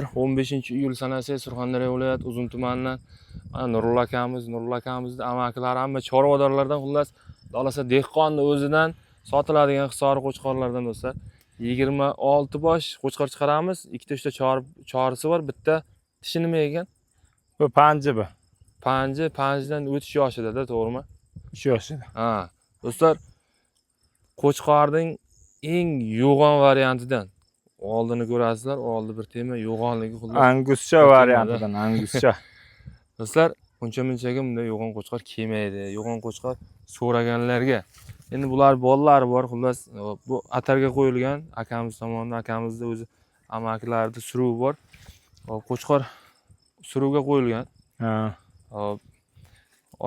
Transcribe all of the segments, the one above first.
15 iyul sanasi, Surxondaryo viloyati, Uzun tumanidan mana Nurullo akamiz, Nurullo akamizni amakilari, hamma chorvadorlardan, xullas, xohlasa dehqonni o'zidan sotiladigan Hisori qo'chqorlardan, do'stlar. 26 bosh qo'chqor chiqaramiz. Ikkita, uchta chorisi bor, bitta tishi nima ekan? Bu panji bu. Panji, panjidan o'tish yoshida-da, to'g'rimi? 3 yoshida. Ha, do'stlar, qo'chqorning eng yo'g'on variantidan. Oldini ko'rasizlar, oldi bir tema, yo'g'onligi xullas. Anguscha Bir temada. variantidan, anguscha. Do'stlar, uncha munchaga bunday yo'g'on qo'chqor kelmaydi. Yo'g'on qo'chqor so'raganlarga. Endi bular bolalari bor, xullas, bu atarga qo'yilgan akamiz tomonidan, akamizni o'zi amakilarida suruvi bor. Hop, qo'chqor suruvga qo'yilgan. Hop.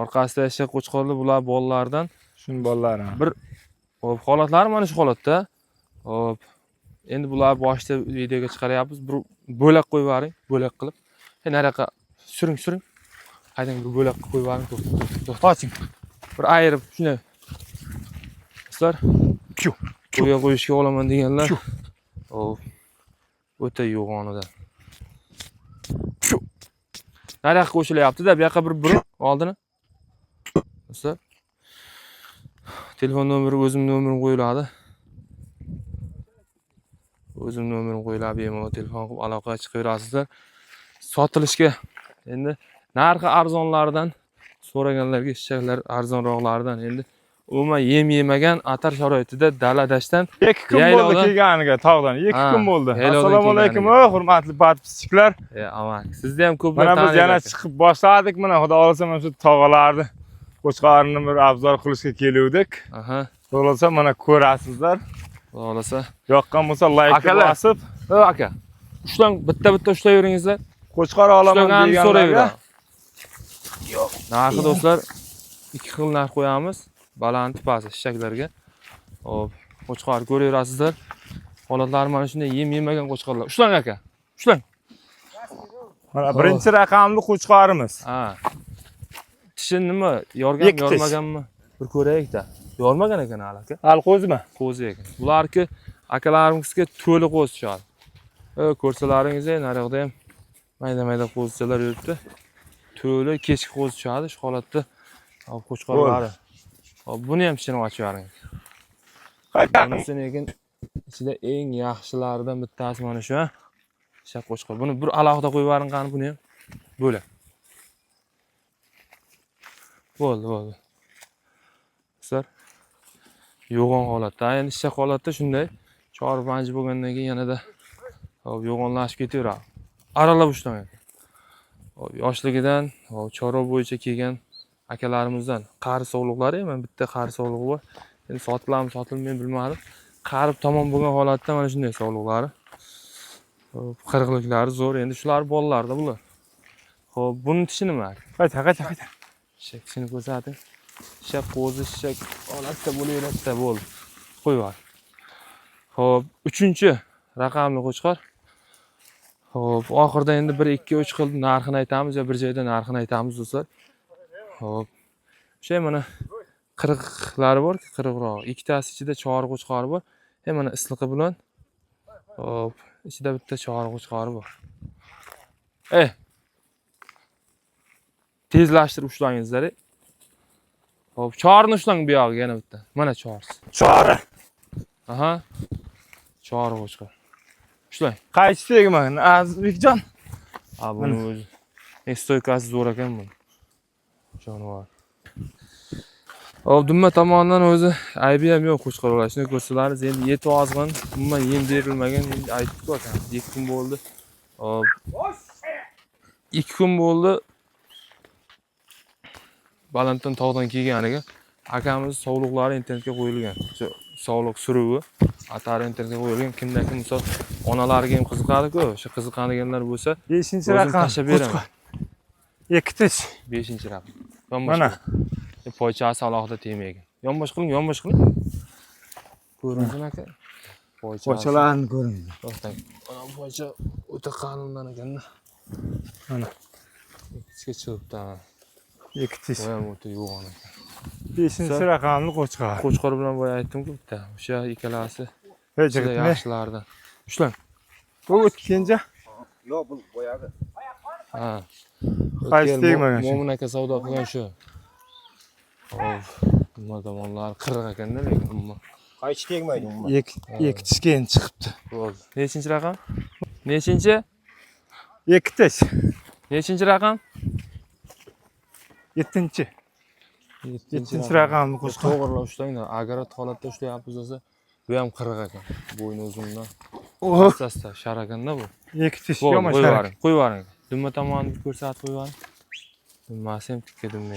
Orqasida eshak qo'chqorlar, bular bolalaridan. Shuni bolalari. Hop, holatlari mana shu holatda. Hop. Endi bular boshida videoga chiqaryapmiz. Bir bo'lak qo'yib yuboring, bo'lak qilib. He, nariyoqqa suring, suring. Haydang, bir bo'lak qilib qo'yib yuboring. To'xta, to'xta, to'xta. Qoching. Bir ayirib shunday. Do'stlar, Chu, qo'ya qo'yishga olaman deganlar. Chu. Hop. O'ta yo'g'onidan. Chu. Nariyoqqa qo'shilyapti-da, bu yoqqa bir buring oldini. Do'stlar, telefon nomeri, o'zim nomerim qo'yiladi. O'zim nomerim qo'yiladi, bemalol telefon qilib aloqaga chiqaverasizlar. Sotilishga endi narxi arzonlaridan, so'raganlarga eshaklar arzonroqlaridan, endi umuman yem yemagan, atar sharoitida, dala dashtdan 2 kun bo'ldi kelganiga tog'dan. 2 kun bo'ldi. Yaylovdan Assalomu alaykum, kelganiga. ey hurmatli подписчик lar. E, amak, sizni ham ko'plar Mana biz yana taniydi. chiqib boshladik. Mana xudo xohlasa mana shu tog'alarni qo'chqorini bir обзор qilishga keluvdik. Xudo xohlasa mana ko'rasizlar. Xudo xohlasa. Yoqqan bo'lsa layk Akalar. bosib, O aka, ushlang, bitta bitta ushlayveringizlar. Qo'chqor olaman Ushlaganini deganlarga so'rayveradi. Narxi, do'stlar, ikki xil narx qo'yamiz. Baland, past eshaklarga. Hop, qo'chqor ko'raverasizlar. Holatlari mana shunday, yem yemagan qo'chqorlar. Ushlang, aka. Ushlang. Mana birinchi raqamli qo'chqorimiz. Ha. Tishi nima? Yorganmi, Ikki tish. yormaganmi? Bir ko'raylik-da. Yormagan ekan hali, aka. Hali qo'zimi? Qo'zi ekan. Bularki akalarimizga to'li qo'zi tushadi. Ko'rsalaringiz, naryoqda ham mayda-mayda qo'zichalar yuribdi. To'li kechki qo'zi tushadi shu holatda. Hop, qo'chqorlari. Hop, buni ham tishini ochib yuboring. Bunisi lekin ichida eng yaxshilaridan bittasi mana shu. Ha. Shaq qo'chqor. Buni bir alohida qo'yib yuboring, qani, buni ham. Bo'lak. Bo'ldi, bo'ldi. Do'stlar, yo'g'on holatda. Endi shaq holatda shunday. Chor panji bo'lgandan keyin yanada, hop, yo'g'onlashib ketaveradi. Aralab ushlang. Hop, yoshligidan, hop, chorva bo'yicha kelgan akalarimizdan qari sovliqlari, mana bitta qari sovlig'i bor. Endi sotiladimi, sotilmaymi, bilmadim. Qarib tamom bo'lgan holatda mana shunday sovliqlari. Hop, qirqliklari zo'r. Endi shular bolalarda bular. Hop, buni tishi nima? Qayta, qayta, qayta. Shak tishini ko'rsating. Shak qo'zi, shak holatda bo'laveradida, bo'ldi. Qo'yib yubor. Hop, uchinchi raqamli qo'chqor. Hop, oxirida endi 1 2 3 xil narxini aytamiz yo bir joyda narxini aytamiz, do'stlar. Hop. O'sha mana qirqlari bor, qirqroq. Ikkitasi ichida chori qo'chqori bor. He, mana isliqi bilan. Hop, ichida bitta chori qo'chqori bor. Ey. Tezlashtirib ushlangizlar. Hop, chorini ushlang bu yog'iga yana bitta. Mana chorisi. Chori. Aha. Chori qo'chqor. Ushlang. Qaysi tegman? Azizbekjon. Ha, buni o'zi. Стойка si zo'r ekan buni. Jonivor. Hop, dumma tomonidan o'zi aybi ham yo'q qo'chqorlar. Shuni ko'rsalaringiz, endi yetib ozg'in, umuman yem berilmagan, endi aytdik-ku akamiz, 2 kun bo'ldi. Hop. 2 kun bo'ldi. Balanddan, tog'dan kelganiga. Akamiz sovliqlari internetga qo'yilgan. O'sha sovliq suruvi atari internetga qo'yilgan. Kimda kim, misol, onalariga ham qiziqadi-ku, o'sha qiziqadiganlar bo'lsa, 5 o'zim raqam. Tashlab beraman. Qo'chqor. Ikki tish. 5 raqam. Yonbosh Mana. qiling. Poychasi alohida tegmaygan. Yonbosh qiling, yonbosh qiling. Ko'rinsin, aka. Poychasi. Poychalarni ko'ring. To'xtang. Mana poycha o'ta qalindan ekanda. Mana. Ichga chiqibdi. Ha. Ikki tish. Bu ham o'ta yo'g'on ekan. 5 raqamli qo'chqor. Qo'chqor bilan boya aytdim-ku bitta. O'sha ikkalasi Hech ichida gitme. yaxshilaridan. Ushlang. Bu o'tkinchi. Yo'q, bu boyagi. Ha. Qaysi O'tgan tegmagan shu? Mo'min aka savdo qilgan shu. Hop, nima tomonlari qirq ekanda lekin umuman. Qaychi tegmaydi umuman. Ikki tish keyin chiqibdi. Bo'ldi. Nechinchi raqam? Nechinchi? Ikki tish. Nechinchi raqam? Yettinchi. Yettinchi raqamli qo'chqor. To'g'rilab ushlanglar. Agarot holatda ushlayapmiz desa, bu ham qirq ekan. Bo'yni uzundan. Oh, Asta shar ekanda bu. ikki tish Bo'ldi, yomon qo'yib shar. yuboring, qo'yib yuboring. Dumma tomonini bir ko'rsatib qo'yib yuboring. Dummasi ham tikka dumma.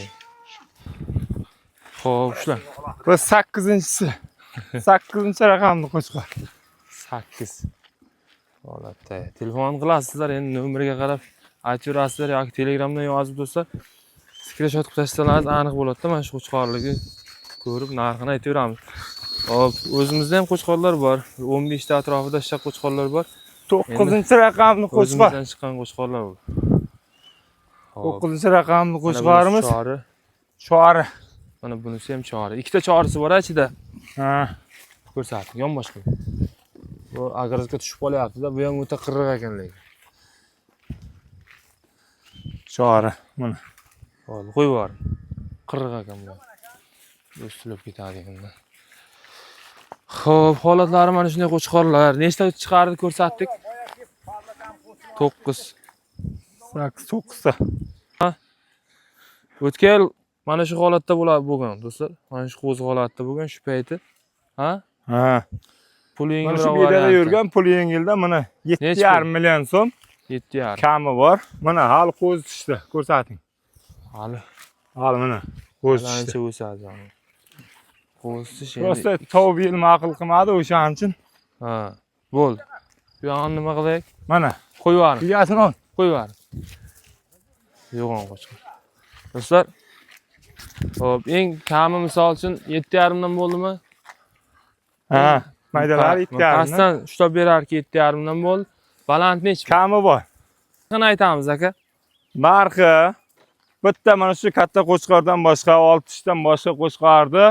Xo'p, ushlang. Bu sakkizinchisi. Sakkizinchi raqamli qo'chqor. 8 holatda. Telefon qilasizlar, endi nomeriga qarab aytaverasizlar yoki Telegramdan yozib tursa, skrinshot qilib tashlasangiz aniq bo'ladi-da, mana shu qo'chqorligi ko'rib narxini aytaveramiz. Hop, o'zimizda ham qo'chqorlar bor. 15 ta atrofida shaq qo'chqorlar bor. To'qqizinchi raqamli qo'chqor. O'zimizdan chiqqan qo'chqorlar bu. Hop, To'qqizinchi raqamli mana bunisi qo'chqorimiz chori. Chori. Mana bunisi ham chori. Ikkita chorisi bor ichida. Ha. Ko'rsating, yonbosh qilib. Bu agrizga tushib qolyapti-da, bu ham o'ta qirriq ekan lekin. Chori. Mana. Bo'ldi, qo'yib yuboring. Qirriq ekan bu. O'stilib ketadi endi. Xo'p, holatlari mana shunday qo'chqorlar. Nechta chiqardi ko'rsatdik? 9. Sakkiz, to'qqizta. O'tgan yil mana shu holatda bo'lgan do'stlar. Mana shu qo'zi holatda bo'lgan shu payti. Ha? Ha. Pul Mana shu yengilroq bedada varianti. yurgan pul yengilda mana Nechi yetti yarim million so'm 7,5. kami bor. Mana hali qo'zi tushdi. Ko'rsating. Hali Hali mana qo'zi hali tushdi. ancha o'sadi. Qo'zi tish endi. Просто tovuq yil ma'qul qilmadi o'shaning uchun. Ha, bo'ldi. Bu yog'ini nima qilaylik? Mana Qo'yib yuboring. egasini ol. Qo'yib yuboring. Yo'g'on qo'chqor. Do'stlar, hop, eng kami misol uchun 7,5 dan bo'ldimi? Ha, maydalari 7,5 dan. Pastdan ushlab berarki 7,5 dan bo'ldi. Baland nechi? Kami bor. Narxini aytamiz aka. Narxi bitta mana shu katta qo'chqordan boshqa, 6 tishdan boshqa qo'chqorni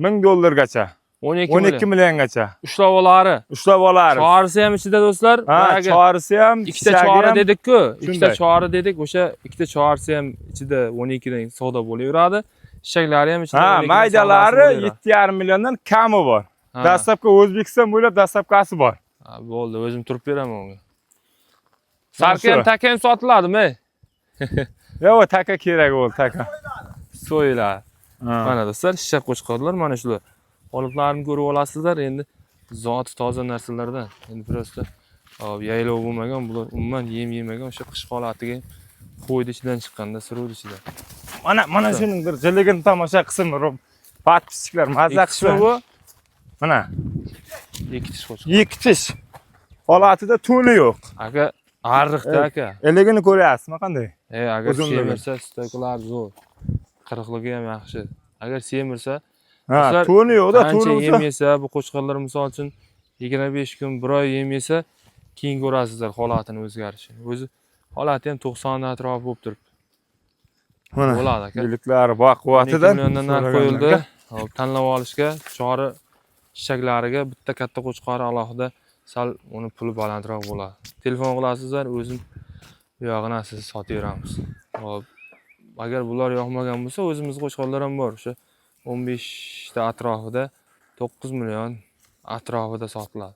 1000 dollargacha, 12 12 million. milliongacha Ushlovolari. ushlab olamiz. Chorisi ham ichida do'stlar. Ha, Boyagi chorisi ham, ikkita ichagi chori ham dedik-ku. Ikkita shunday. chori dedik. O'sha ikkita chorisi ham ichida 12 dan savdo bo'laveradi. Ishaklari ham ichida Ha, 12 dan maydalari savdosi bo'laveradi. 7,5 milliondan kami bor. Ha. Dastlabki O'zbekiston bo'ylab dastlabkasi bor. Ha, bo'ldi, o'zim turib beraman unga. Mana Sarka ham shu. taka ham sotiladimi? Yo'q, taka kerak bo'ldi, taka. So'yiladi. Ha. Mana do'stlar, shisha qo'chqorlar mana shular. Holatlarini ko'rib olasizlar. Endi zoti toza narsalardan. Endi просто hop, yaylov bo'lmagan, bular umuman yem yemagan, o'sha qish holatiga qo'yni ichidan chiqqanda, suruvni ichidan. Mana shuning bir jiligini tomosha qilsin, подписчик lar mazza Ikki tishmi qilsin. bu? Mana Ikki tish qo'chqor. ikki tish. Holatida to'ni yo'q. Aka, arriqda aka. Eligini ko'ryapsizmi qanday? Agar Uzunligi. semirsa, stoykalar zo'r. Qirqligi ham yaxshi. Agar semirsa, Ha, Do'stlar, to'ni yo'qda, qancha to'ni yem bo'lsa. yesa, bu qo'chqorlar misol uchun 25 kun, bir oy yem yesa, keyin ko'rasizlar holatini o'zgarishini. O'zi holati ham 90 atrofi bo'lib turibdi. Mana Bo'ladi aka. Biliklari bor 12 quvvatidan. milliondan narx qo'yildi. Hop, tanlab olishga chori ishaklariga bitta katta qo'chqori alohida sal uni puli balandroq bo'ladi. Telefon qilasizlar, o'zim bu yog'ini siz sotaveramiz. Hop, agar bular yoqmagan bo'lsa, o'zimiz qo'chqorlar ham bor. O'sha 15 ta atrofida 9 million atrofida sotiladi.